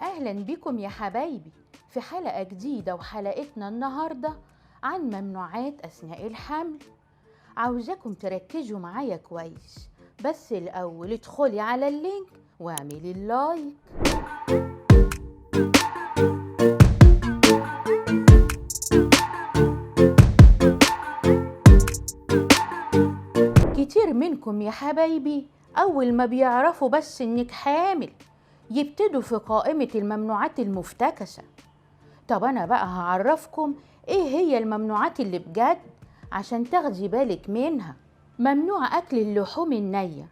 أهلا بكم يا حبايبي في حلقة جديدة، وحلقتنا النهاردة عن ممنوعات أثناء الحمل. عاوزاكم تركزوا معايا كويس، بس الأول ادخلي على ال link واعملي ال like. كتير منكم يا حبايبي أول ما بيعرفوا بس إنك حامل يبتدوا في قائمة الممنوعات المفتكسة. طب أنا بقى هعرفكم إيه هي الممنوعات اللي بجد عشان تاخدي بالك منها. ممنوع أكل اللحوم النية،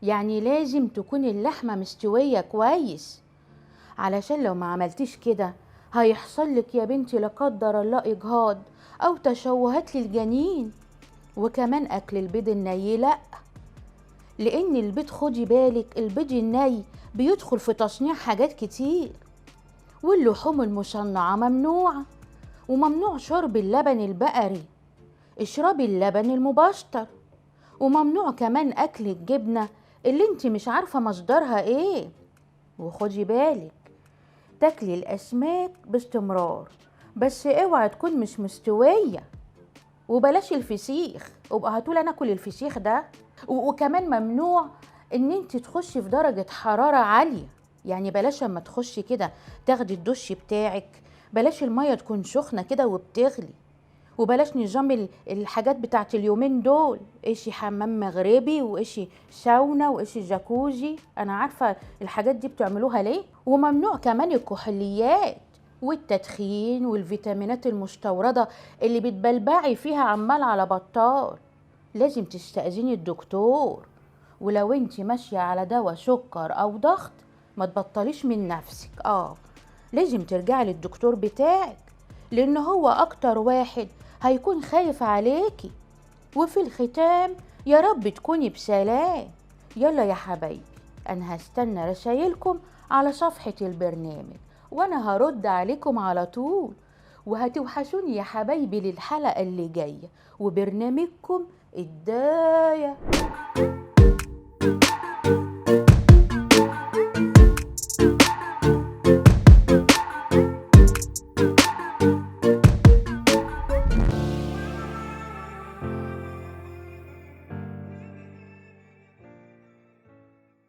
يعني لازم تكون اللحمة مستوية كويس، علشان لو ما عملتيش كده هيحصل لك يا بنتي لا قدر الله إجهاض أو تشوهات للجنين. وكمان أكل البيض الني لأ، لأن البيض خدي بالك البيض الني بيدخل في تصنيع حاجات كتير. واللحوم المصنعة ممنوعة، وممنوع شرب اللبن البقري، اشربي اللبن المبشتر. وممنوع كمان أكل الجبنة اللي انت مش عارفة مصدرها ايه. وخدي بالك تاكلي الأسماك باستمرار، بس اوعي تكون مش مستوية، وبلاش الفسيخ، وابقى هتقول انا اكل الفسيخ ده. وكمان ممنوع ان انت تخشي في درجة حرارة عالية، يعني بلاش اما تخشي كده تاخدي الدش بتاعك بلاش المية تكون سخنة كده وبتغلي، وبلاش نظام الحاجات بتاعت اليومين دول، ايشي حمام مغربي وايشي ساونا وايشي جاكوزي، انا عارفة الحاجات دي بتعملوها ليه. وممنوع كمان الكحوليات والتدخين والفيتامينات المستوردة اللي بتبلبعي فيها عمال على بطال، لازم تستأذني الدكتور. ولو انت ماشية على دواء سكر او ضغط ما تبطليش من نفسك، لازم ترجعي للدكتور بتاعك، لان هو اكتر واحد هيكون خايف عليكي. وفي الختام يا رب تكوني بسلام. يلا يا حبايبي انا هستنى رسايلكم على صفحة البرنامج وانا هرد عليكم على طول، وهتوحشوني يا حبايبي للحلقة اللي جاية وبرنامجكم الداية.